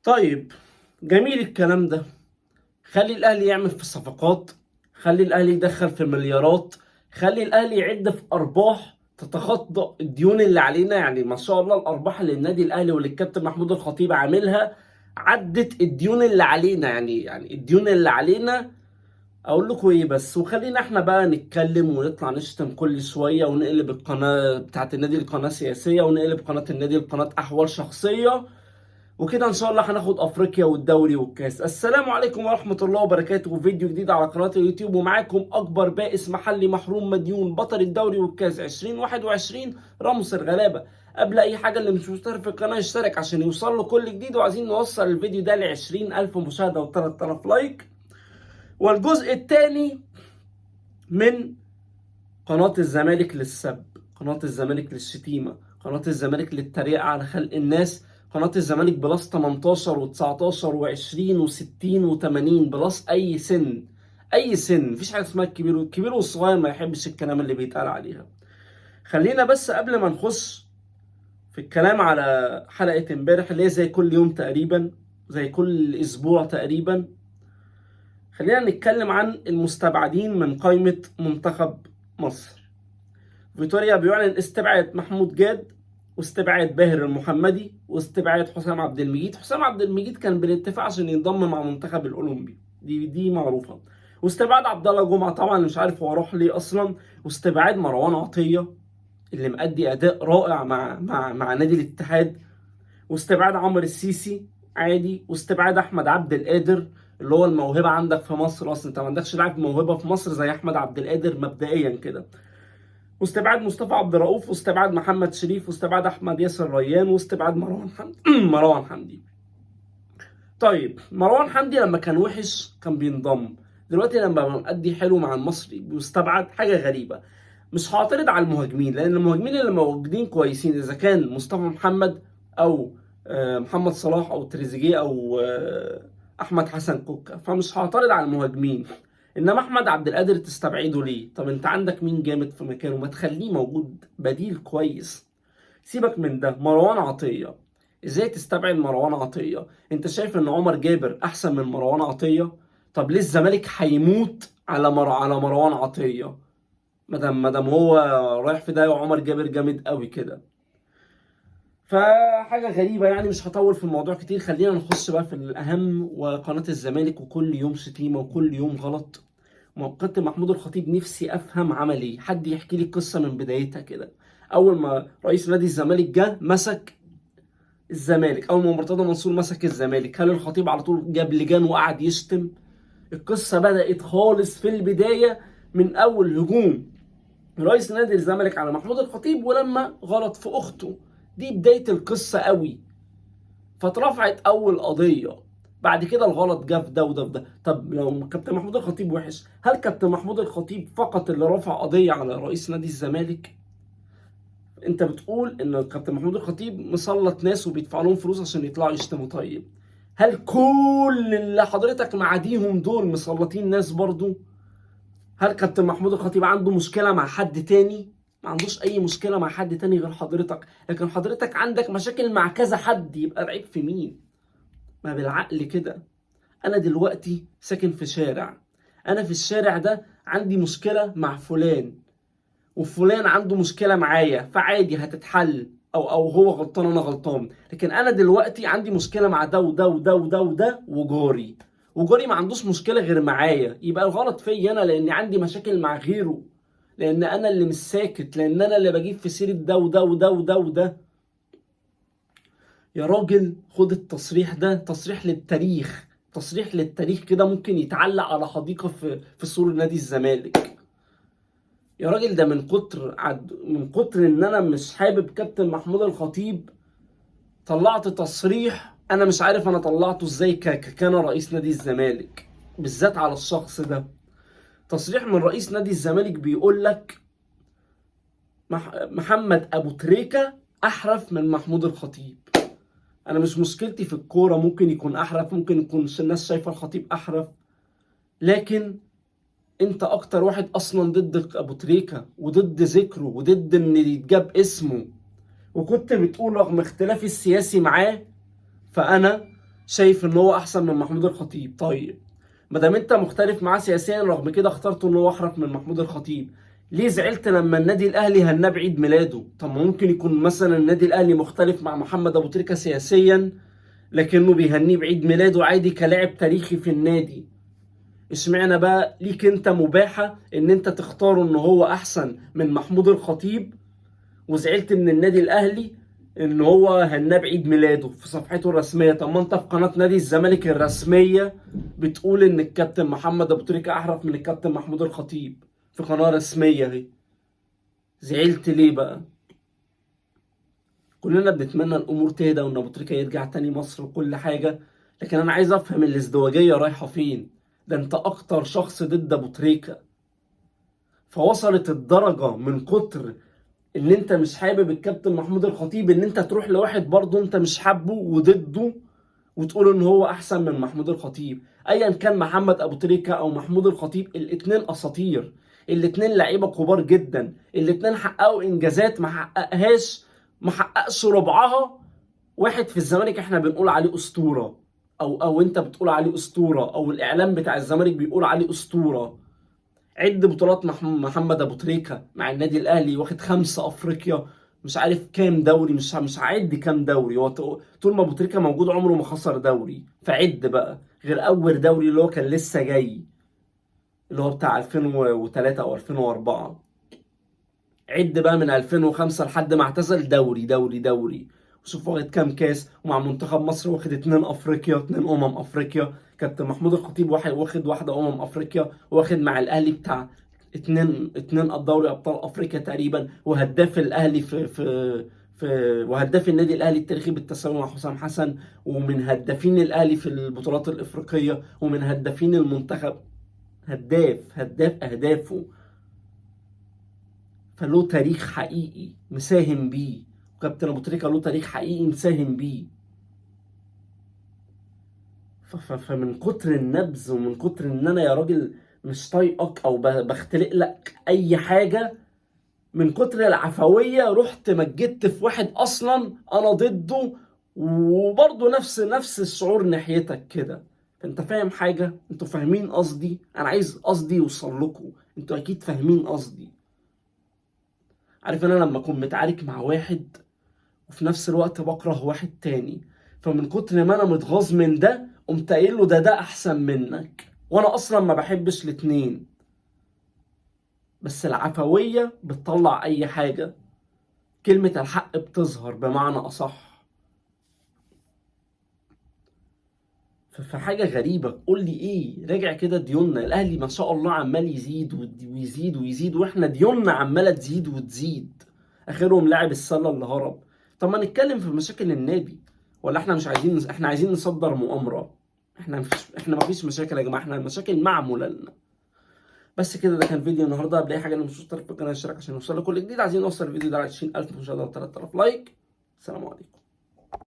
طيب، جميل الكلام ده. خلي الاهلي يعمل في الصفقات، خلي الاهلي يدخل في مليارات، خلي الاهلي يعد في ارباح تتخطى الديون اللي علينا. يعني ما شاء الله الارباح اللي النادي الاهلي واللي الكابتن محمود الخطيب عاملها عدت الديون اللي علينا. يعني الديون اللي علينا اقول لكم ايه بس، وخلينا احنا بقى نتكلم ونطلع نشتم كل شوية، ونقلب القناة بتاعت النادي لقناة سياسية، ونقلب قناة النادي لقناة احوال شخصية، وكده ان شاء الله هناخد افريقيا والدوري والكاس. السلام عليكم ورحمة الله وبركاته. فيديو جديد على قناة اليوتيوب، ومعاكم اكبر بائس محلي محروم مديون بطل الدوري والكاس 2021 راموس الغلابة. قبل اي حاجة، اللي مش مشترك في القناة يشترك عشان يوصل له كل جديد، وعايزين نوصل الفيديو ده ل 20000 مشاهدة و3000 like. والجزء الثاني من قناة الزمالك للسب، قناة الزمالك للشتيمة، قناة الزمالك للتريقة على خلق الناس، قناة الزمالك plus 18 و19 و20 و60 و80 plus أي سن، أي سن، مفيش حاجة اسمها الكبير، والكبير والصغير ما يحبش الكلام اللي بيتقال عليها. خلينا بس قبل ما نخش في الكلام على حلقة امبارح اللي هي زي كل يوم تقريبا، زي كل أسبوع تقريبا، خلينا نتكلم عن المستبعدين من قائمة منتخب مصر. فيتوريا بيعلن استبعاد محمود جاد، واستبعاد باهر المحمدي، واستبعاد حسام عبد المجيد. حسام عبد المجيد كان بالاتفاق عشان ينضم مع منتخب الاولمبي، دي معروفة. واستبعاد عبد الله جمعه، طبعا مش عارف هو راح ليه اصلا. واستبعاد مروان عطية اللي مأدي اداء رائع مع نادي الاتحاد. واستبعاد عمرو السيسي عادي. واستبعاد احمد عبد القادر اللي هو الموهبة عندك في مصر اصلا، انت ما عندكش لاعب موهبة في مصر زي احمد عبد القادر مبدئيا كده. واستبعاد مصطفى عبد الرؤوف، واستبعاد محمد شريف، واستبعاد احمد ياسر ريان، واستبعاد مروان حمدي. مروان حمدي، طيب مروان حمدي لما كان وحش كان بينضم، دلوقتي لما بقى مأدي حلو مع المصري بيستبعد، حاجة غريبة. مش هعترض على المهاجمين، لان المهاجمين اللي موجودين كويسين، اذا كان مصطفى محمد او محمد صلاح او تريزيجيه او احمد حسن كوكا، فمش هعترض على المهاجمين. انما احمد عبد القادر تستبعده ليه؟ طب انت عندك مين جامد في مكانه؟ ما تخليه موجود بديل كويس. سيبك من ده. مروان عطية، ازاي تستبعد مروان عطية؟ انت شايف ان عمر جابر احسن من مروان عطية؟ طب ليه الزمالك هيموت على مروان عطية مادام هو رايح في ده وعمر جابر جامد قوي كده؟ فحاجة غريبة يعني. مش هطول في الموضوع كتير، خلينا نخش بقى في الأهم. وقناة الزمالك وكل يوم شتيمة وكل يوم غلط. كابتن محمود الخطيب نفسي أفهم عمل إيه، حد يحكي لي القصة من بدايتها كده. أول ما رئيس نادي الزمالك جه مسك الزمالك، أول ما مرتضى منصور مسك الزمالك، هل الخطيب على طول جاب لجان وقعد يشتم؟ القصة بدأت خالص في البداية من أول هجوم رئيس نادي الزمالك على محمود الخطيب ولما غلط في أخته، دي بداية القصة قوي. فاترفعت أول قضية، بعد كده الغلط جه في ده وده في ده. طب لو كابتن محمود الخطيب وحش، هل كابتن محمود الخطيب فقط اللي رفع قضية على رئيس نادي الزمالك؟ انت بتقول ان كابتن محمود الخطيب مسلط ناس وبيدفع لهم فلوس عشان يطلعوا يشتموا. طيب هل كل اللي حضرتك معاديهم دول مسلطين ناس برضو؟ هل كابتن محمود الخطيب عنده مشكلة مع حد تاني؟ ما عندوش أي مشكلة مع حد تاني غير حضرتك، لكن حضرتك عندك مشاكل مع كذا حد، يبقى العيب في مين؟ ما بالعقل كده. أنا دلوقتي ساكن في شارع، أنا في الشارع ده عندي مشكلة مع فلان، وفلان عنده مشكلة معايا، فعادي هتتحل، أو هو غلطان أنا غلطان. لكن أنا دلوقتي عندي مشكلة مع ده وده وده وده وده وجاري، وجاري ما عندوش مشكلة غير معايا، يبقى الغلط فيا أنا، لأن عندي مشاكل مع غيره، لأن أنا اللي مش ساكت، لأن أنا اللي بجيب في سيرة ده وده وده وده وده. يا راجل خد التصريح ده، تصريح للتاريخ، تصريح للتاريخ كده، ممكن يتعلق على حديقة في سور نادي الزمالك. يا راجل ده من كتر ان انا مش حابب كابتن محمود الخطيب طلعت تصريح انا مش عارف انا طلعته ازاي كان رئيس نادي الزمالك بالذات على الشخص ده. تصريح من رئيس نادي الزمالك بيقول لك محمد ابو تريكة احرف من محمود الخطيب. انا مش مشكلتي في الكورة، ممكن يكون احرف، ممكن يكون الناس شايفة الخطيب احرف، لكن انت اكتر واحد اصلا ضد ابو تريكة وضد ذكره وضد ان يتجاب اسمه، وكنت بتقول رغم اختلافي السياسي معاه فانا شايف ان هو احسن من محمود الخطيب. طيب ما دام انت مختلف معاه سياسيا رغم كده اخترته ان هو احرف من محمود الخطيب، ليه زعلت لما النادي الاهلي هناه بعيد ميلاده؟ طب ممكن يكون مثلا النادي الاهلي مختلف مع محمد ابو تريكة سياسيا، لكنه بيهنيه بعيد ميلاده عادي كلاعب تاريخي في النادي. اشمعنى بقى ليك انت مباحة ان انت تختاره ان هو احسن من محمود الخطيب، وزعلت من النادي الاهلي ان هو هناه بعيد ميلاده في صفحته الرسمية؟ طب ما انت في قناة نادي الزمالك الرسمية بتقول ان الكابتن محمد ابو تريكة احرف من الكابتن محمود الخطيب في قناة رسمية اهي، زعلت ليه بقى؟ كلنا بنتمنى الامور تهدى وان ابو تريكة يرجع تاني مصر وكل حاجة، لكن انا عايز افهم الازدواجية رايحة فين. ده انت اكتر شخص ضد ابو تريكة، فوصلت الدرجة من كتر ان انت مش حابب الكابتن محمود الخطيب ان انت تروح لواحد برضه انت مش حابة وضده وتقول ان هو احسن من محمود الخطيب. ايا كان محمد ابو تريكة او محمود الخطيب، الاتنين اساطير، الاتنين لعيبة كبار جدا، الاتنين حققوا انجازات ما حققهاش، ما حققش ربعها واحد في الزمالك احنا بنقول عليه اسطورة، او انت بتقول عليه اسطورة، او الاعلام بتاع الزمالك بيقول عليه اسطورة. عد بطولات محمد ابو تريكة مع النادي الاهلي، واخد 5 افريقيا، مش عارف كام دوري، مش هعد كام دوري، هو طول ما ابو تريكة موجود عمره ما خسر دوري، فعد بقى غير اول دوري اللي هو كان لسه جاي اللي هو بتاع 2003 او 2004. عد بقى من 2005 لحد ما اعتزل دوري دوري دوري، وشوف واخد كام كاس، ومع منتخب مصر واخد 2 افريقيا، 2 افريقيا. كابتن محمود الخطيب واخد 1 افريقيا، واخد مع الاهلي بتاع 2 دوري ابطال افريقيا تقريبا، وهداف الاهلي في في في وهداف النادي الاهلي التاريخي بالتساوي مع حسام حسن، ومن هدافين الاهلي في البطولات الافريقية، ومن هدافين المنتخب، هداف اهدافه، فله تاريخ حقيقي مساهم بيه. وكابتن ابو تريكة له تاريخ حقيقي مساهم بيه. فمن كتر النبذ ومن كتر ان انا يا راجل مش طايقك او بختلق لك اي حاجة، من كتر العفوية رحت مجدت في واحد اصلا انا ضده، وبرضه نفس الشعور ناحيتك كده. انت فاهم حاجة؟ انتوا فاهمين قصدي؟ انا عايز قصدي يوصل لكم، انتوا اكيد فاهمين قصدي. عارف انا لما اكون متعارك مع واحد وفي نفس الوقت بكره واحد تاني، فمن كتر ما انا متغاظ من ده قمت قايل له ده احسن منك، وانا اصلا ما بحبش الاتنين، بس العفوية بتطلع اي حاجة، كلمة الحق بتظهر بمعنى اصح. فحاجة غريبة. قول لي ايه؟ راجع كده ديوننا، الاهلي ما شاء الله عمال يزيد ويزيد ويزيد، واحنا ديوننا عمالة تزيد وتزيد، اخرهم لاعب السلة اللي هرب. طب ما نتكلم في مشاكل النادي، ولا احنا مش عايزين؟ احنا عايزين نصدر مؤامرة. احنا ما فيش مشاكل يا جماعة، احنا المشاكل معمولة لنا. بس كده، ده كان فيديو النهارده. قبل اي حاجة، مش مشترك في القناة اشترك عشان يوصلك كل جديد. عايزين نوصل الفيديو ده على 20000 مشاهده و3000 لايك. السلام عليكم.